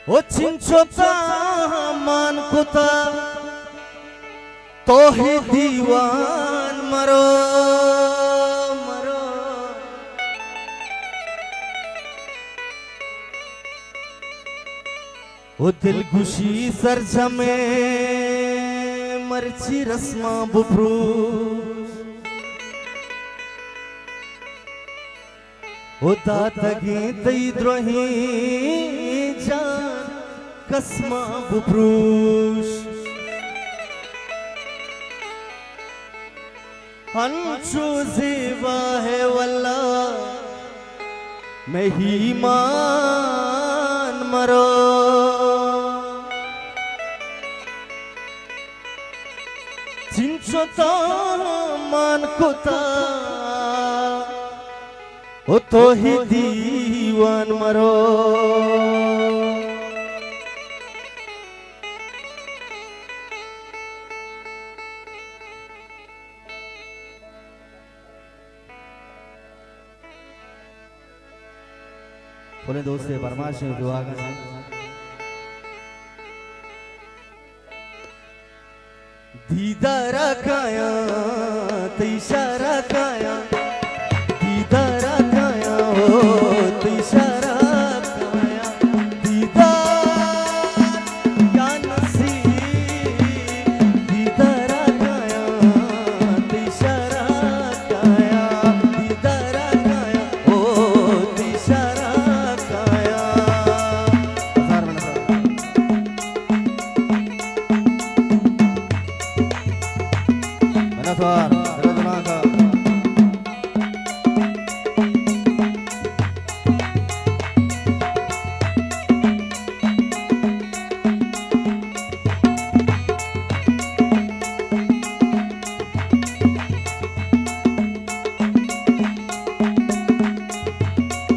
او چنچو تاں مان کتا، توہی دیوان مرو، مرو۔ او دل گوشی سرجمیں مرچی رسماں بپروش۔ او داتگیں تئی درہیں جان قسماں بپروش۔ انچو زیبا ہے واللہ مہمان مرو۔ چنچو تاں مان کتا، او توہی دیوان مرو۔ پلیں دوستے پرمائش ایں، دعا کن۔ دیدارا کایاں، تئی شارا کایاں، دیدارا کایاں، او تئی شارا کایاں، دیدار یا نصیب، دیدارا کایاں، تئی شارا کایاں، دیدارا کایاں، او تئی شارا کایاں۔ ہزار منت۔ منتوار، دل جناکا۔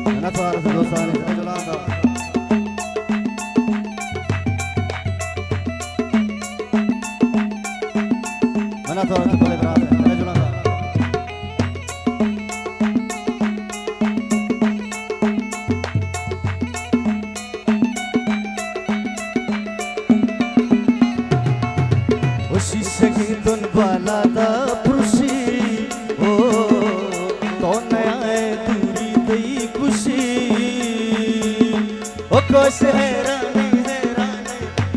منتوار، دوستانی، دل جناکا۔ منتوار تو بلے برات، بلے جناکا۔ او شیشگیں تن بالادا پروشی، او تو نیائے دوری تئی خوشی۔ او کوش حیران، حیران،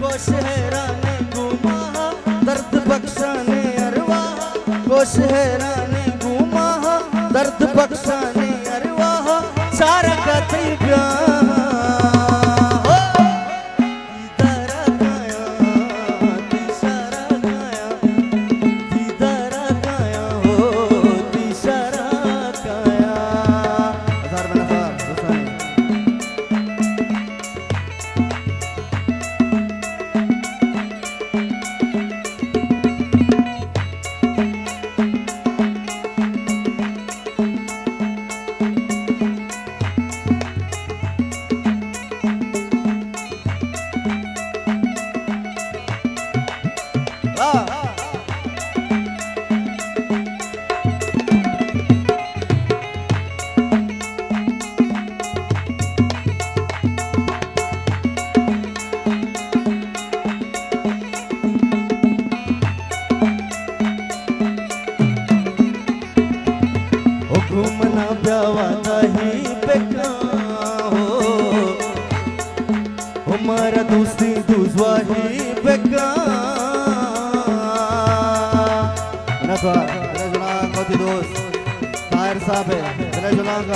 کوش حیران گوں ماہا، درد بخشان ارواہ۔ کوش حیران گوں ماہا، درد بخشان ارواہ۔ چارگا تئی بیاہاں، ہو۔ دیدارا کایاں، تئی شارا کایاں، دیدارا کایاں، ہو، تئی شارا کایاں۔ ہزار بن ہزار، دوستانی۔ او گوں منا بیا وعدہ ہی بکن ہو، او مارا دوستی دوزواہی بکن۔ منتوار، دل جناک وتی دوست طاہر صاحب ءِ، دل جناک۔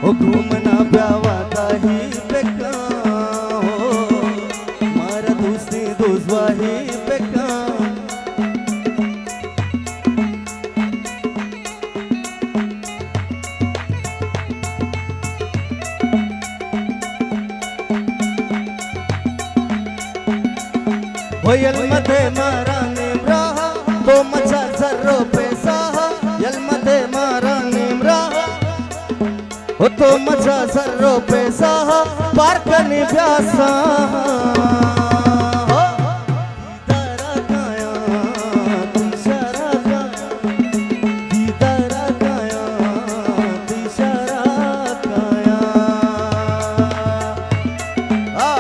او گوں منا بیا وعدہ ہی بکن ہو، مارا دوستی دوزواہی بکن۔ او یل مدے مارا نیم راہ، تو مچار زر و پیسہ، یل مدے مارا نیم راہ۔ او تو مچار زر و پیسہ، پار کنی بیاساں۔ دیدارا کایاں، تئی شارا کایاں، دیدارا کایاں، تئی شارا کایاں۔ آ،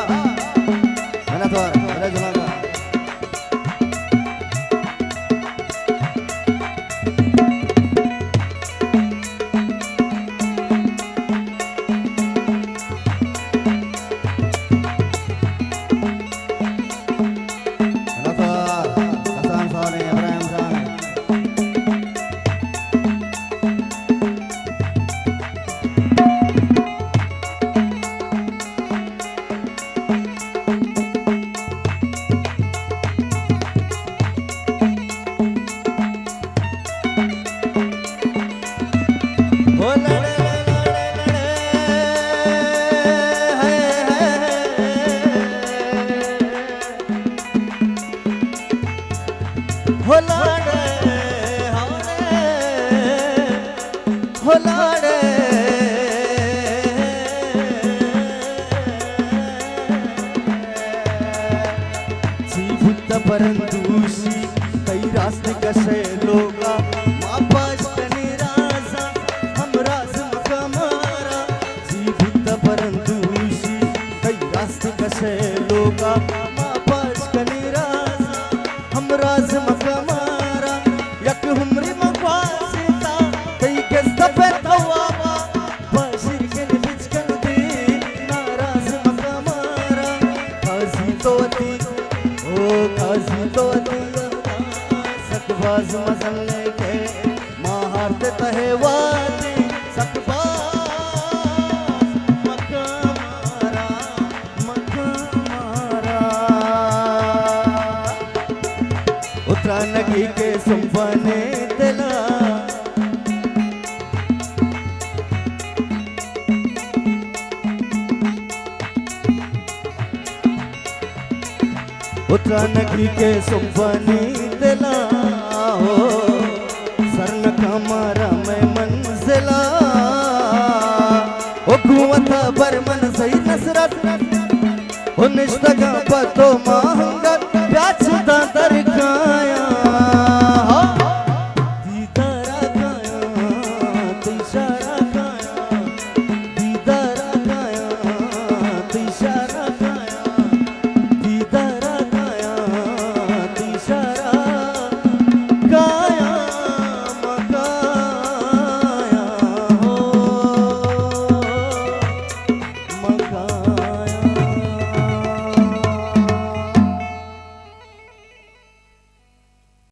پرندوشی تئی راست کشے لوگا، ما پاش کنی رازا، ہم راز مکمارا۔ جی بوتا پرندوشی تئی راست کشے لوگا، ما پاش کنی رازا، ہم راز مکمارا۔ یک عمری مگوازیتا تئی قصہ پہ توابا، باشیر کن بچکندی ناراض مکمارا۔ قاضی تو وتی، او قاضی تو وتی، سک باز مزن لے کے ماہار تے تہے وادی، سک باز مکمارا، مکمارا۔ اترانگی کے سنبھانے دلا۔ اترانگی کے سنبھانے دلا ہو، سر نہ کمارا میں منزلا۔ او گوتا بر من زئی نصرت، او نشتگاں پہ تو ماہنگت۔